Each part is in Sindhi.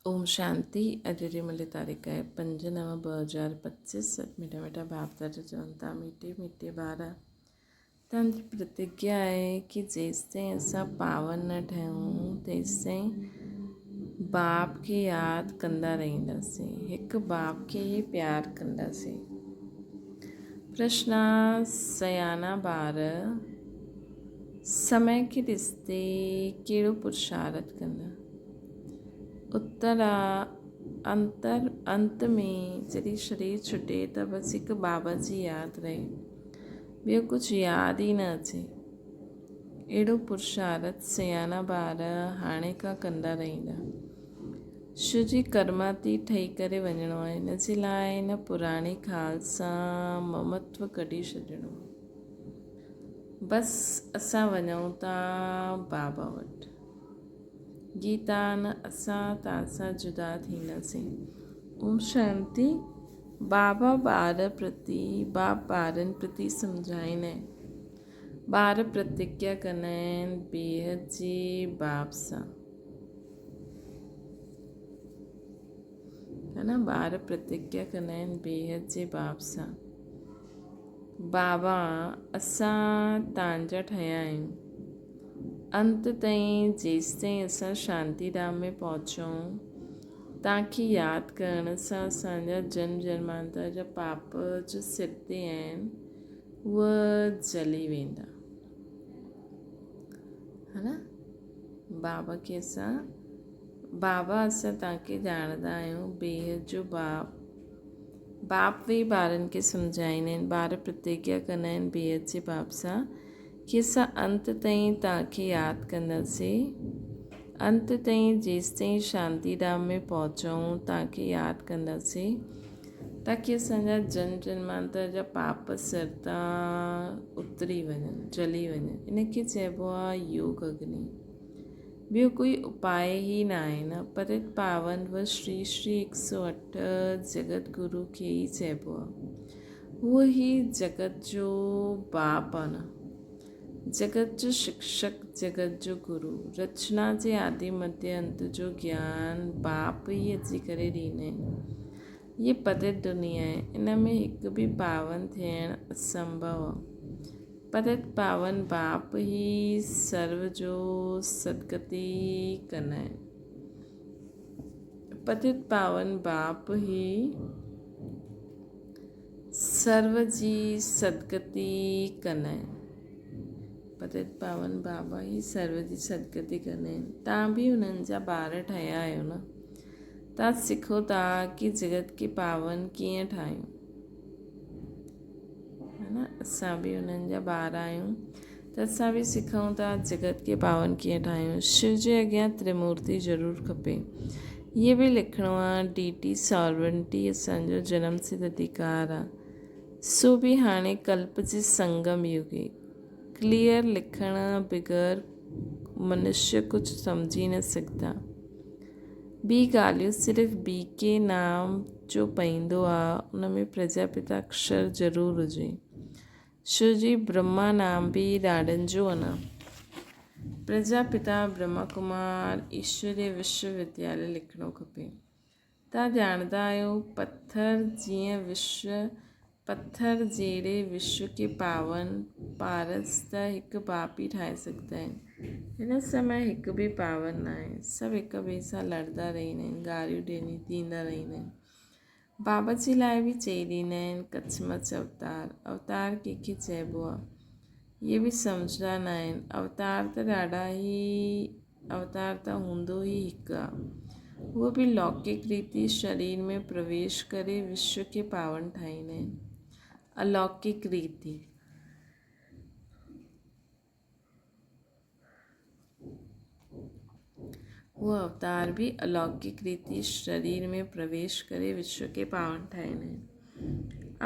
اوم شانتي اڄ جي ملي تاريخ آهي 5/9/2025. مٺا مٺا باپ دادا چون ٿا، ميٺي ميٺي ٻار، توهان جي پرتگيا آهي ڪي جيستائين اسان پاون نه ٺهيون تيستائين باپ کي ياد ڪندا رهنداسين، هڪ باپ کي ئي پيار ڪنداسين. پرشن، سياڻا ٻار سمي کي ڏسندي ڪهڙو پرشارٿ ڪندا؟ اتر، انتر انت ۾ جڏهن شرير ڇٽي ته بس هڪ بابا جي ياد رهي، ٻيو ڪجهه ياد ئي نه اچي. اهڙو پرشارٿ سياڻا ٻار هاڻي کان ڪندا رهندا. شو جي ڪرماتي ٺهي ڪري وڃڻو آهي، ان جي لاء هن پراڻي خال سان ممتو ڪڍي ڇڏڻو آهي. بس اسان وڃون ٿا بابا وٽ. گيتا نه اسان توهان سان جدا ٿينداسين. اوم شانتي. بابا ٻار پرتي باپ ٻارن پرتي سمجهائيندا آهن. ٻار پرتگيا ڪندا آهن بيحد جي باپ سان. ها نه ٻار پرتگيا ڪندا آهن بيحد جي باپ سان. بابا اسان توهان جا ٺهيا آهيون. انت تائين جيستائين اسان شانتي ڌام ۾ پهچون، توهان کي ياد ڪرڻ سان اسان جا جنم جنمانتر جا پاپ جو سر تي آهن، اهي جلي ويندا. ها نه؟ بابا کي اسان بابا اسان توهان کي ڄاڻندا آهيون، بيحد جو باپ. باپ ويهي ٻارن کي سمجهائيندا آهن، ٻار پرتگيا ڪندا آهن بيحد جي باپ سان ڪي اسان انت تائين توهان کي ياد ڪنداسين، انت تائين جيستائين شانتي ڌام ۾ پهچون توهان کي ياد ڪنداسين، تاڪي اسان جا جنم جنمانتر جا پاپ سر تان اتري وڃن، جلي وڃن. ان کي چئبو آهي يوگ اگني. ٻيو ڪوئي اپاء ئي ناهي نه. پتت پاون و شري شري 108 جڳت گرو کي ئي چئبو آ. هو ئي جڳت جو باپ آ نه. جڳت جو شڪشڪ، جڳت جو گرو. رچنا جي آدي مڌيه انت جو گيان باپ ئي اچي ڪري ڏيندا آهن. هيء پتت دنيا آهي. ان ۾ هڪ به پاون ٿيڻ اسنڀو آ. پتت پاون باپ ئي سرو جو سدگتي ڪندا آهن. پتت پاون باپ ئي سرو جي سدگتي ڪندا آهن. پتت پاون بابا ئي سرو جي سدگتي ڪندا آهن. تان به انهن جا ٻار ٺهيا آهيو نه. تان سکو ٿا ڪي جڳت کي پاون ڪيئن ٺاهيون. ها نه اسان به انهن جا ٻار آهيون ته اسان به سکون ٿا جڳت کي پاون ڪيئن ٺاهيون. شو جي اڳيان ترمورتي ضرور کپي. هيء به لکڻو آ ڊي ٽي سارونٽي اسان جو جنم سڌ اڌيڪار آ، سو به هاڻي ڪلپ جي سنگم يگي. ڪليئر لکڻ بغير منشيه ڪجهه سمجهي نه سگهندا. ٻي ڳالهيون صرف بي ڪي نام جو پئيندو آ ان ۾ پرجاپتا اڪشر ضرور هجي. شو جي برهما نام به ڏاڏن جو آ نه. پرجاپتا برهما ڪمار ايشوريه وشو ودياليه لکڻو کپي. توهان ڄاڻندا آهيو پٿر جيئن وشو پٿر جهڙي وشو کي پاون پارس ته هڪ باپ ئي ٺاهي سگهندا آهن. هن سمي هڪ به پاون ناهي. سڀ هڪ ٻئي سان لڙندا رهندا آهن، گاريون ڏيندا رهندا آهن. بابا جي لاء به چئي ڏيندا آهن ڪڇ مڇ اوتار. اوتار ڪنهن کي چئبو آهي؟ اهي به سمجهندا ناهن. اوتار ته ڏاڍا ئي اوتار ته هوندو ئي هڪ آ. اهو به لوڪڪ ريتي شرير ۾ پرويش ڪري وشو کي پاون ٺاهيندا آهن. الوڪڪ ريتي. اهو اوتار به الوڪڪ ريتي شرير ۾ پرويش ڪري وشو کي پاون ٺاهيندا آهن.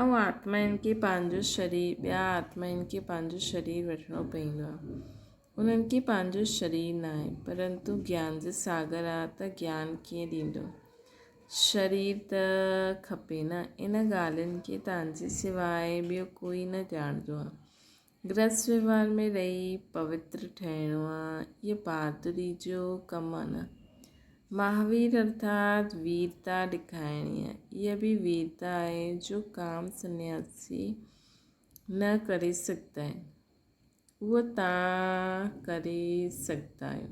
۽ آتمائن کي پنهنجو شرير ٻيا آتمائن کي پنهنجو شرير وٺڻو پوندو آ. انهن کي پنهنجو شرير ناهي، پرنتو گيان جي ساگر آ ته گيان ڪيئن ڏيندو؟ شرير ته کپي نه. ان ڳالهين کي تنهنجي سواء ٻيو ڪوئي نه ڄاڻندو آ. گرهست وهنوار ۾ رهي پوتر ٺهڻو آ، اهو بهادري جو ڪم آ نه. مهاوير ارٿات ويرتا ڏيکارڻي آهي. اها به ويرتا آهي جو ڪام سنياسي نه ڪري سگهندا آهن، اهو توهان ڪري سگهندا آهيو.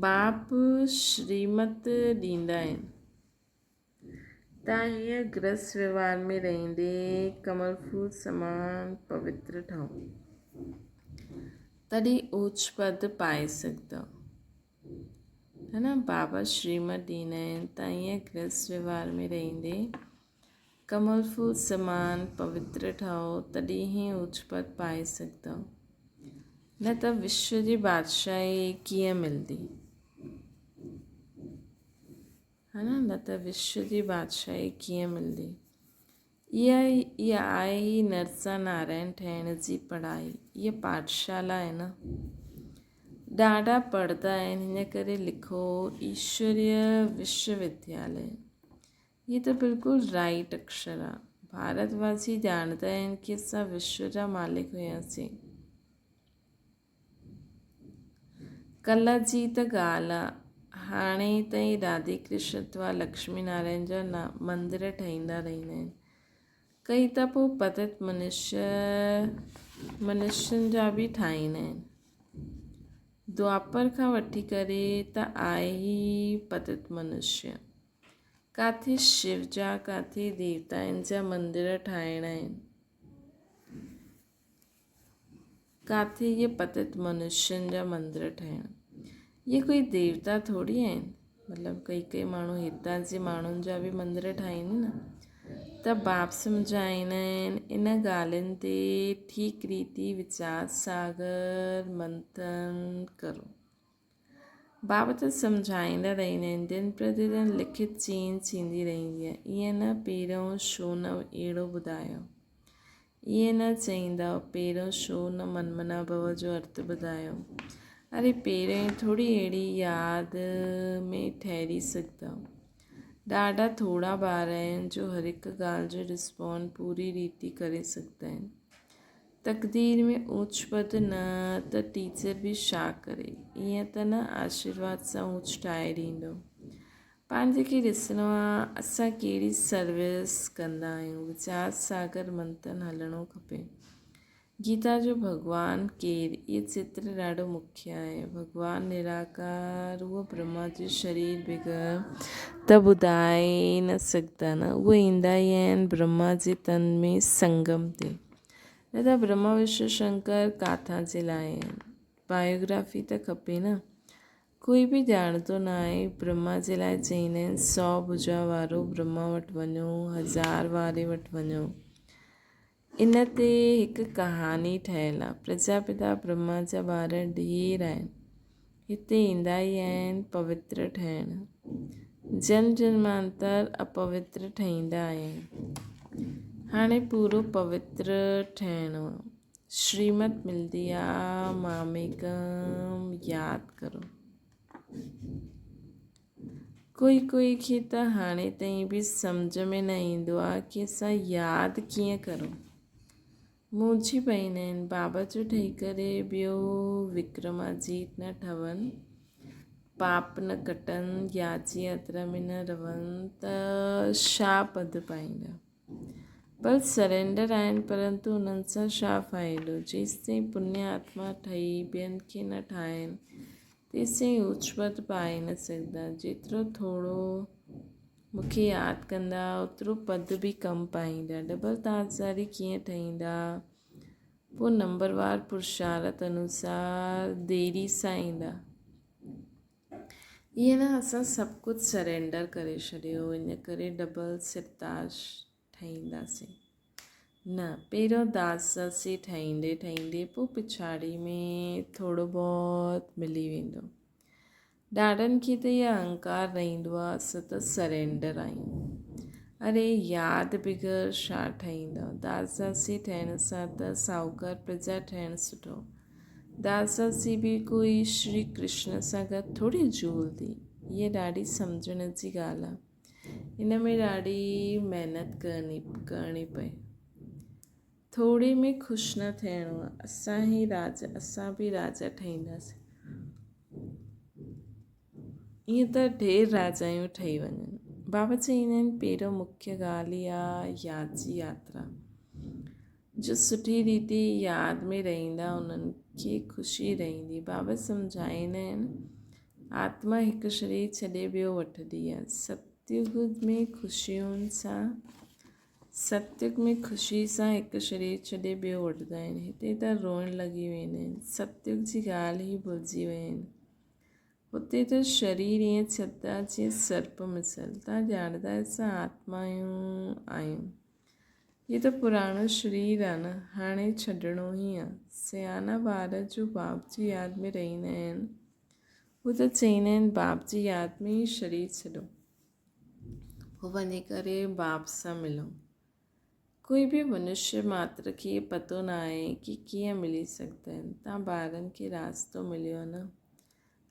باپ شريمت ڏيندا آهن. توهان هيئن گرهست وهنوار ۾ رهندي ڪمل ڦول سمان پوتر ٺهو، تڏهن اوچ پد پائي سگهندؤ. ها نه بابا شريمت ڏيندا آهن، توهان هيئن گرهست وهنوار ۾ رهندي ڪمل ڦول سمان پوتر ٺهو، تڏهن ئي اوچ پد پائي سگهندؤ، نه ته وشو جي بادشاهي ڪيئن ملندي؟ ها نه، نه ته وشو جي بادشاهي ڪيئن ملندي؟ اها اها آهي ئي نرسا نارائڻ ٺهڻ جي پڙهائي. اها پاٺشالا آهي نه. ڏاڍا پڙهندا آهن، هن ڪري لکو ايشوريه وشو ودياليه. هي ته بلڪل رائيٽ اڪشر آهي. ڀارت واسي ڄاڻندا آهن ڪي اسان وشو جا مالڪ هياسين. ڪلهه جي ته ڳالهه آ، هاڻي تائين راڌي ڪرشن اٿوا لڪشمي نارائڻ جا مندر ٺهيندا رهندا آهن. ڪئي ته پوء پتت منشين جا به ٺاهيندا آهن. دوآپر کان وٺي ڪري ته آهي ئي پتت منشي. ڪاٿي شو جا ڪاٿي ديوتائن جا مندر ٺاهڻا آهن. ڪاٿي اهي پتت منشين جا مندر ٺهڻ. اهي ڪوئي ديوتا ٿوري آهن. مطلب ڪئي ڪئي ماڻهو هتان جي ماڻهن جا به مندر ٺاهين نه ته باپ سمجهائيندا آهن ان ڳالهين تي ٺيڪ ريتي ويچار ساگر منٿن ڪرو. باپ ته سمجهائيندا رهندا آهن دن پرتي دن لکت چينج ٿيندي رهندي آهي ائين نه پهريون ڇو نه اهڙو ٻڌايو. ائين نه چئيندؤ، پهريون ڇو نه من منا ڀو جو ارٿ ٻڌايو؟ اري پهريون ئي ٿوري اهڙي ياد ۾ ٺهري سگهندؤ. ڏاڍا ٿورا ٻار آهن جو هر هڪ ڳالهه جو رسپانڊ پوري ريتي ڪري سگهندا آهن. تقدير ۾ اوچ پد نه ته ٽيچر به ڇا ڪري؟ ائين ته نه آشيرواد سان اوچ ٺاهي ڏيندو. پنهنجي کي ڏسڻو آ اسان ڪهڙي سروس ڪندا آهيون ويچار ساگر منٿن هلڻو کپي گيتا جو ڀڳوان ڪير اهي چتر ڏاڍو مکيه آهي ڀڳوان نراڪار اهو برهما جو شرير بغير ته ٻڌائي نه سگهندا نه اهي ايندا ئي آهن برهما جي تن ۾ سنگم تي نه ته برهما وشنو شنڪر ڪاٿان جي لاء آهن بايوگرافي ته کپي نه ڪوئي به ڄاڻندو نه آهي. برهما جي لاء چئيندا آهن، سؤ ڀجا وارو برهما وٽ وڃو، هزار واري وٽ وڃو. ان تي هڪ ڪهاڻي ٺهيل آهي. پرجاپتا برهما جا ٻار ڍير آهن. هتي ايندا ئي آهن پوتر ٺهڻ. جنم جنمانتر اپوتر ٺهيندا آيا آهن. هاڻي پورو پوتر ٺهڻو آهي. شريمت ملدي آ ماميڪم ياد ڪرو. ڪوئي ڪوئي کي ته هاڻي تائين به سمجهه ۾ نه ايندو آ ڪي اسان ياد ڪيئن ڪرون. مونجهي پئيندا آهن. بابا جو ٺهي ڪري ٻيو وڪرماجيت نه ٺهن، پاپ نه ڪٽن، ياجي ياترا ۾ نه رهن ته ڇا پد پائيندا. بل سرينڊر آهن پرنتو انهن سان ڇا فائدو؟ جيستائين پني آتما ٺهي ٻين کي نه ٺاهين تيستائين اوچ پد پائي نه سگهندا. جيترو ٿورو مون کي ياد ڪندا اوترو پد به ڪم پائيندا. ڊبل تاجداري ڪيئن ٺهيندا؟ پوء نمبروار پرشارت انوسار ديري سان ايندا. ائين نه اسان سڀ ڪجهه سرينڊر ڪري ڇڏيو ان ڪري ڊبل سرتاج ٺهينداسين نه پهريون داس داسي ٺهيندي ٺهيندي پوء پڇاڙي ۾ ٿورو بهت ملي ويندو ڏاڍن کي ته اها اهنڪار رهندو آهي اسان ته سرينڊر آهيون اري ياد بغير ڇا ٺهيندو داس داسي ٺهڻ سان ته ساهوڪار پرجا ٺهڻ سٺو داساسي به ڪوئي شري ڪرشن سان گڏ ٿوري جهولندي. هيء ڏاڍي سمجهڻ جي ڳالهه آ. ان ۾ ڏاڍي محنت ڪرڻي پئي. ٿوري ۾ خوش نه ٿيڻو آ. اسان هي راجا، اسان به راجا ٺهينداسين. ائين ته ڍير راجايون ٺهي وڃن. بابا چئيندا آهن پهريون مکيه ڳالهه ئي آ ياد جي ياترا. جو سٺي ريتي ياد ۾ رهندا انهن کي خوشي رهندي. بابا سمجهائيندا آهن آتما هڪ شرير ڇڏي ٻيو وٺندي آ. ستيگ ۾ خوشين سان ستيگ ۾ خوشي سان هڪ شرير ڇڏي ٻيو وٺندا آهن. هتي ته روئڻ لڳي ويندا آهن. ستيگ جي ڳالهه ئي ڀلجي ويا آهن. هتي ته شرير ائين ڇڏدا جيئن سرپ مثل. تان ڄاڻندا اسان آتمائون آهيون. هي ته پراڻو شرير آ نه، هاڻي ڇڏڻو ئي آ. سياڻا ٻار جو باپ جي ياد ۾ رهندا آهن، هو ته چئيندا آهن باپ جي ياد ۾ ئي شرير ڇڏو، پوء وڃي ڪري باپ سان ملون. ڪوئي به منشيه ماتر کي پتو نه آهي ڪي ڪيئن ملي سگهندا آهن. تان ٻارن کي راستو مليو نه،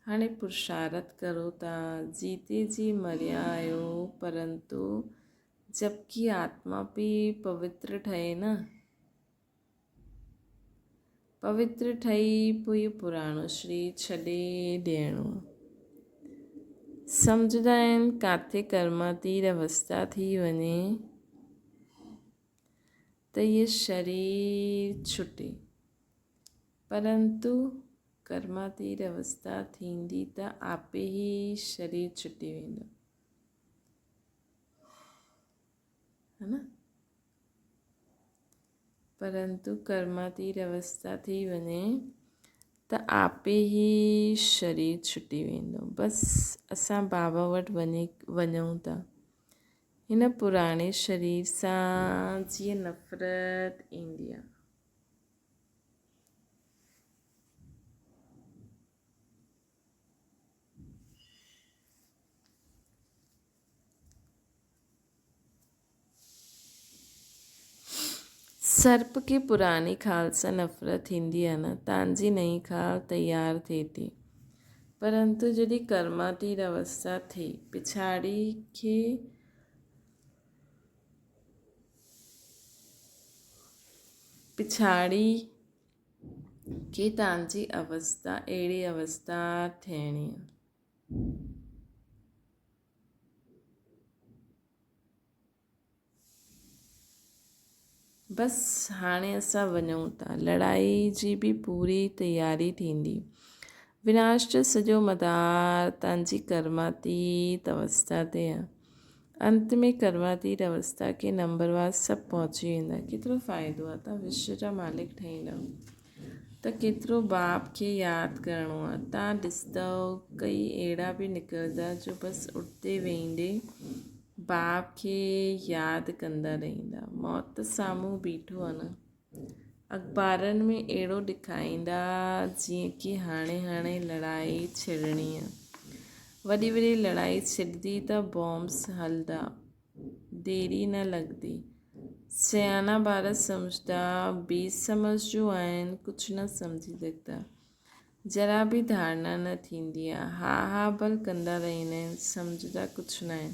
هاڻي پرشارت ڪرو ٿا. جيتي جي مريا آهيو، پرنتو جبڪي آتما به پوتر ٺهي نه. پوتر ٺهي پوء اهو پراڻو شرير ڇڏي ڏيڻو. سمجهندا آهن ڪاٿي ڪرماتيت اوستا ٿي وڃي ته اهو شرير ڇٽي. پرنتو ڪرماتيت اوستا ٿيندي ته آپي ئي شرير ڇٽي ويندو. ها نه؟ پرنتو ڪرماتيت اوستا ٿي وڃي ته آپي ئي شرير ڇٽي ويندو. بس اسان بابا وٽ وڃي وڃون ٿا. هن پراڻي شرير سان جيئن نفرت ايندي آ. سرپ کي پراڻي خال سان نفرت ٿيندي آهي نه تان جي نئين خال تيار ٿئي ٿي. پرنتو جڏهن ڪرماتيت اوستا ٿئي پڇاڙي کي پڇاڙي کي تان جي اوستا اهڙي اوستا ٿيڻي آهي. بس هاڻي اسان وڃون ٿا. لڙائي جي به پوري تياري ٿيندي. وناش جو سڄو مدار تنهنجي ڪرماتيت اوستا تي آ. انت ۾ ڪرماتيت اوستا کي نمبروار سڀ پهچي ويندا. ڪيترو فائدو آ. تان وشو جا مالڪ ٺهيندؤ ته ڪيترو باپ کي ياد ڪرڻو آ. تان ڏسندؤ ڪئي اهڙا به نڪرندا جو بس اٺندي ويهندي باپ کي ياد ڪندا رهندا. موت ته سامهون بيٺو آ نه. اخبارن ۾ اهڙو ڏکائيندا جيئن ڪي هاڻي هاڻي لڙائي ڇڙڻي آ. وڏي وڏي لڙائي ڇڙندي ته بامس هلندا. ديري نه لڳندي. سياڻا ٻار سمجهندا بي سمجهه جو آهن ڪجهه نه سمجهي سگهندا. ذرا به ڌارڻا نه ٿيندي آ. ها ها ڀل ڪندا رهندا آهن، سمجهندا ڪجهه ناهن.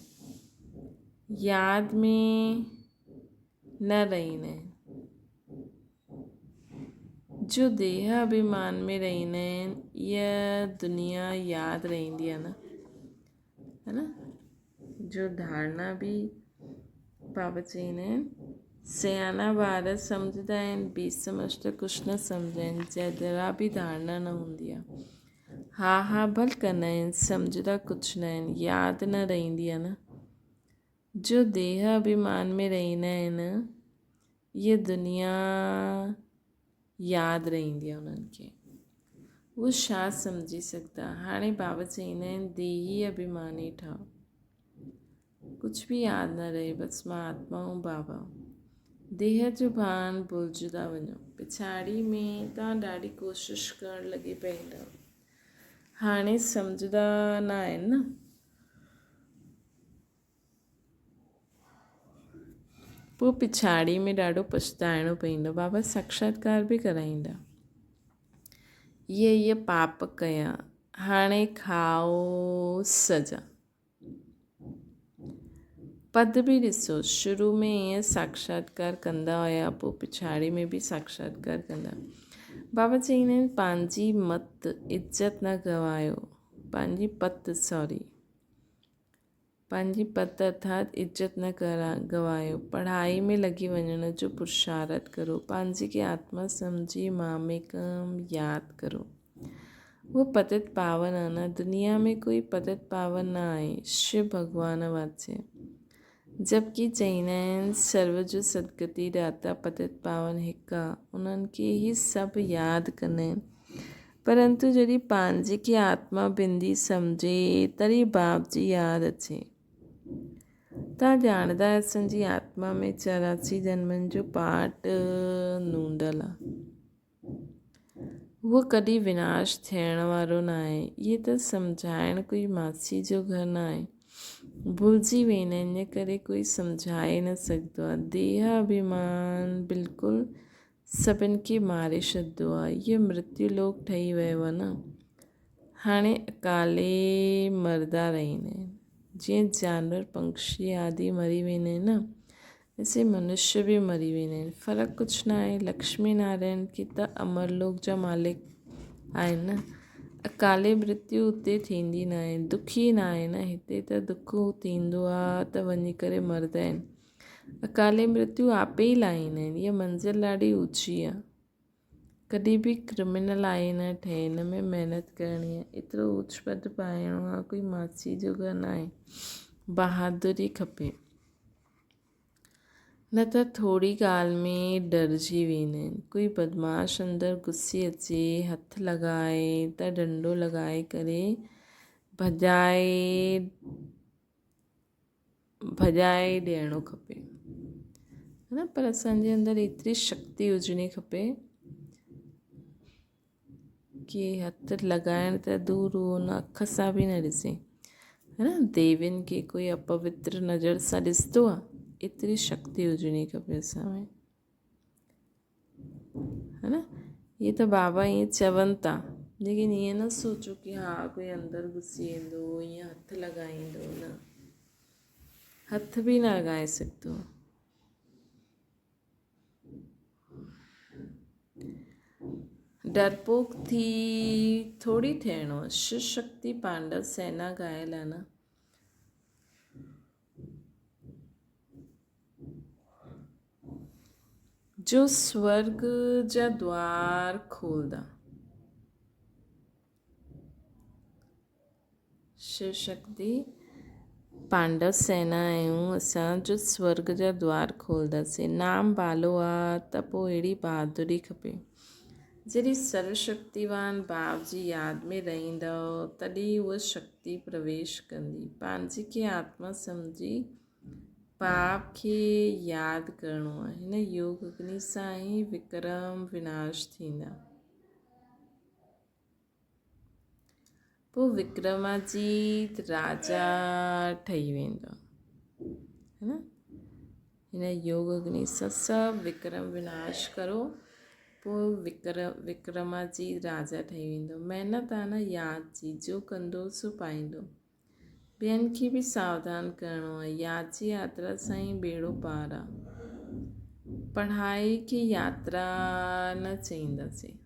ياد ۾ نه رهندا آهن. جو ديهه اڀيمان ۾ رهندا آهن، اها دنيا ياد رهندي آ نه. ها نه؟ جو ڌارڻا به بابا چئيندا آهن. سياڻا ٻار سمجهندا آهن، بي سمجهه ته ڪجهه نه سمجهندا آهن، ذرا به ڌارڻا نه هوندي آهي. ها ها ڀل ڪندا آهن، سمجهندا ڪجهه نه آهن، ياد نه رهندي آهي نه. جو ديهه اڀيمان ۾ رهندا آهن، اها دنيا ياد رهندي آهي انهن کي. هو ڇا سمجهي سگهندا. هاڻي بابا چئيندا آهن ديهي اڀيماني ٺهه. ڪجهه به ياد نه رهي بس مان آتما ۽ بابا. ديهه جو ڀان ڀلجندا وڃو. پڇاڙي ۾ توهان ڏاڍي ڪوشش ڪرڻ لڳي پئيندؤ. هاڻي سمجهندا نه آهن نه. پوء پڇاڙيء ۾ ڏاڍو پڇتائڻو پئيندو. بابا ساکشاتڪار به ڪرائيندا. اهي اهي پاپ ڪيا، هاڻي کائو سزا. پد به ڏسو، شروع ۾ ائين ساکشاتڪار ڪندا هيا، پوء پڇاڙيء ۾ به ساکشاتڪار ڪندا. بابا چئيندا آهن، پنهنجي مت، عزت نه گنوايو، پنهنجي پت، سوري. پنهنجي پت ارٿات عزت نه گنوايو. پڙهائي ۾ لڳي وڃڻ جو پرشارٿ ڪرو. پنهنجي کي آتما سمجهي ماميڪم ياد ڪرو. اهو پتت پاون آ نه. دنيا ۾ ڪوئي پتت پاون نه آهي. شو ڀڳوان واچي. جبڪه چئيندا آهن سرو جو سدگتي داتا پتت پاون هڪ آ. انهن کي ئي سڀ ياد ڪندا آهن. پرنتو جڏهن پنهنجي کي آتما بندي سمجهي تڏهن باپ جي ياد اچي. توهان ڄاڻندا آهيو اسان جي آتما ۾ 84 جنمن جو پاٺ نونڊل آ. اهو ڪڏهن وناش ٿيڻ وارو ناهي. اهي ته سمجهائڻ ڪوئي ماسي جو گهر ناهي. ڀلجي ويندا آهن ان ڪري ڪوئي سمجهائي نه سگهندو آهي. ديهه اڀيمان بلڪل سڀن کي ماري ڇڏندو آهي. اهو مرتيو لوڪ ٺهي ويو آهي نه. هاڻي اڪالي مردا رهندا آهن. جيئن جانور پنکشي آدي مري ويندا آهن نه ايسي منشيه به مري ويندا آهن. فرق ڪجهه نه آهي. لڪشمي نارائڻ کي ته امر لوڪ جا مالڪ آهن نه. اڪالي مرتيو اتي ٿيندي نه آهي. دکي نه آهي نه. هتي ته دک ٿيندو آهي ته وڃي ڪري مردا آهن. اڪالي مرتيو آپي ئي لاهيندا آهن. هيء منزل ڏاڍي اوچي آهي. ڪڏهن به ڪرمنل آهي نه ٺهي. هن ۾ محنت ڪرڻي آهي. ايترو اوچ پد پائڻو آهي. ڪوئي ماسي جو گهر نه آهي. بهادري کپي. نه ته ٿوري ڳالهه ۾ ڊرجي ويندا آهن. ڪوئي بدمعاش اندر گهسي اچي هٿ لڳائي ته ڏنڊو لڳائي ڪري ڀڄائي ڀڄائي ڏيڻو کپي نه پر اسان جي اندر ايتري شڪتي هجڻي کپي ڪي هٿ لڳائڻ ته دور هو ان اک سان به نه ڏسي ها نه ديوين کي ڪوئي اپوتر نظر سان ڏسندو آهي ايتري شڪتي هجڻي کپي اسان ۾ ها نه هي ته بابا ائين چون ٿا ليڪن ائين نه سوچو ڪي ها ڪوئي اندر گهسي ويندو ائين هٿ لڳائيندو نه هٿ به نه لڳائي سگهندو ڊرپوڪ ٿي ٿوري ٿيڻو شو شڪتي پانڊو سينا گهايل آهي نه جو سورگ جا دوار کولدا. شو شڪتي پانڊو سينا آهيون اسان جو سورگ جا دوار کولداسين. نام بالو آ ته پوء اهڙي بهادري کپي. جڏهن سرو شڪتيوان باپ جي ياد ۾ رهندؤ تڏهن اها شڪتي پرويش ڪندي. پنهنجي کي آتما سمجهي پاپ کي ياد ڪرڻو آهي. هن يوگ اگني سان ئي وڪرم وناش ٿيندا. پوء وڪرماجيت راجا ٺهي ويندو. هي نه؟ هن يوگ اگني سان سڀ وڪرم وناش ڪرو پوء وڪرماجيت راجا ٺهي ويندو. محنت آهي نه ياد جي، جو ڪندو سو پائيندو. ٻين کي به ساوڌان ڪرڻو آهي. ياد جي ياترا سان ئي ٻيڙو پار آ. پڙهائي کي ياترا نه چئينداسين.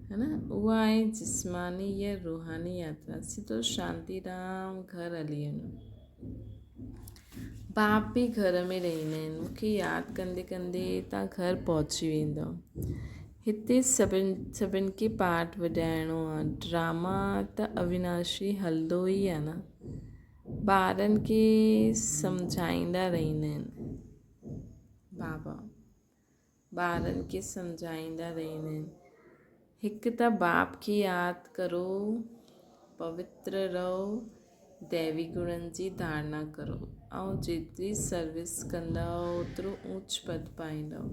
ها نه اها آهي جسماني يا روحاني ياترا. سڌو شانتي ڌام گهر هلي وڃو. باپ به گهر ۾ رهندا آهن. مون کي ياد ڪندي ڪندي تان گهر پهچي ويندؤ. هتي سڀن کي پاٺ وڄائڻو آ. ڊراما ته اويناشي هلندو ئي آ نه. ٻارن کي سمجهائيندا رهندا آهن. بابا ٻارن کي سمجهائيندا رهندا آهن. هڪ ته باپ کي ياد ڪرو، پوتر رهو، ديوي گڻن جي ڌارڻا ڪرو ۽ جيتري سروس ڪندؤ اوترو اوچ پد پائيندؤ.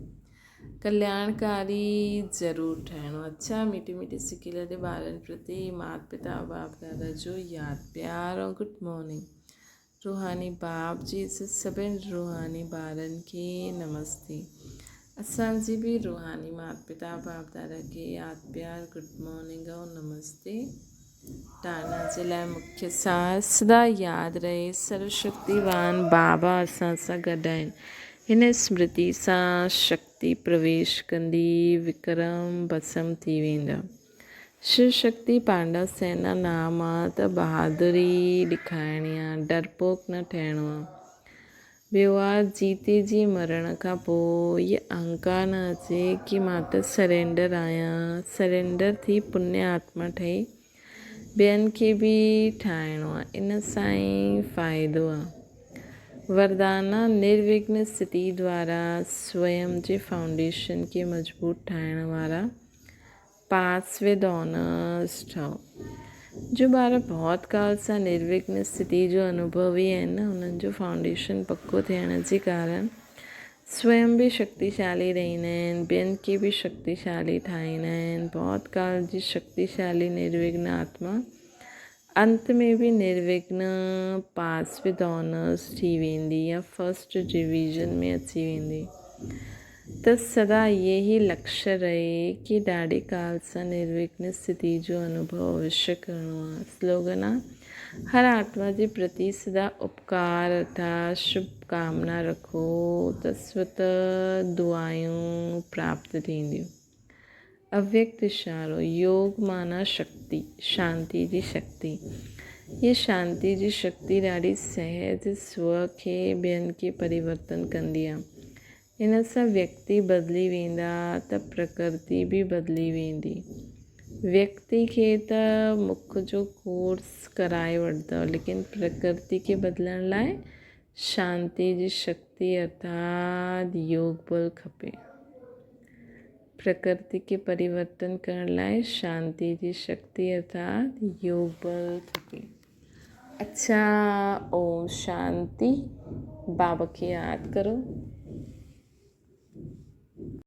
ڪلياڻڪاري ضرور ٺهڻو. اڇا ميٺي ميٺي سکي لڏي ٻارن پرتي مات پتا باپ دادا جو ياد پيار ۽ گڊ مارننگ. روحاني باپ جي سڀن روحاني ٻارن کي نمستي. اسان جي به روحاني مات پتا باپ دادا کي ياد پيار گڊ مارننگ ۽ نمستي. ٽانا جي لاء مکيه سار سدا ياد رهي سرو شڪتيوان بابا اسان سان گڏ آهن. هن اسمرتي سان شڪتي پرويش ڪندي وڪرم ڀسم ٿي ويندا. شو شڪتي پانڊو سينا نام آ ته بهادري ڏيکارڻي آ، ڊرپوڪ نه ٺهڻو آ. ٻيو آ جيتي جي مرڻ کان پوء هيء اهنڪار نه اچي ڪي مان ته سرينڊر آهيان، سرينڊر ٿي پني آتما ٺهي ٻين کي به ٺاهڻو آ، ان سان ئي فائدو آ. وردان آ نروگن اسٿتي دوارا سويم جي فائونڊيشن کي مضبوط ٺاهڻ وارا پاس ود آنرس ٺهو. جو ٻار بهت ڪال سان نروگن اسٿتي جو انوڀوي آهن نه انهن جو فائونڊيشن پڪو ٿيڻ جي ڪارڻ سويم به شڪتيشالي رهندا آهن ٻين کي به شڪتيشالي ٺاهيندا آهن. بهت ڪال جي شڪتيشالي نروگن آتما انت ۾ به نروگن پاس ود آنرس ٿي ويندي يا فرسٽ ڊويزن ۾ اچي ويندي ته سدا اهي ئي لڪش رهي ڪي ڏاڍي ڪال سان نروگن اسٿتي جو انوڀو اوشيه ڪرڻو آهي. سلوگن آ، هر آتما جي پرتي سدا اپڪار ارٿات شڀ ڪامنا رکو ته سوت دعايون پراپت ٿينديون. اويڪت اشارو، يوگ معنيٰ شڪتي، شانتي جي شڪتي. هيء شانتي جي شڪتي ڏاڍي سهج سو کي ٻين کي پريورتن ڪندي آهي. ان سان ويڪتي بدلي ويندا ته پرڪرتي به بدلي ويندي. ويڪتي کي ته مک جو ڪورس ڪرائي وٺندؤ ليڪن پرڪرتي کي بدلڻ لاء شانتي جي شڪتي ارٿات يوگ بل کپي. پرڪرتي کي پريورتن ڪرڻ لاء شانتي جي شڪتي ارٿات يوگ بل کپي. اڇا اوم شانتي. بابا کي ياد ڪرو.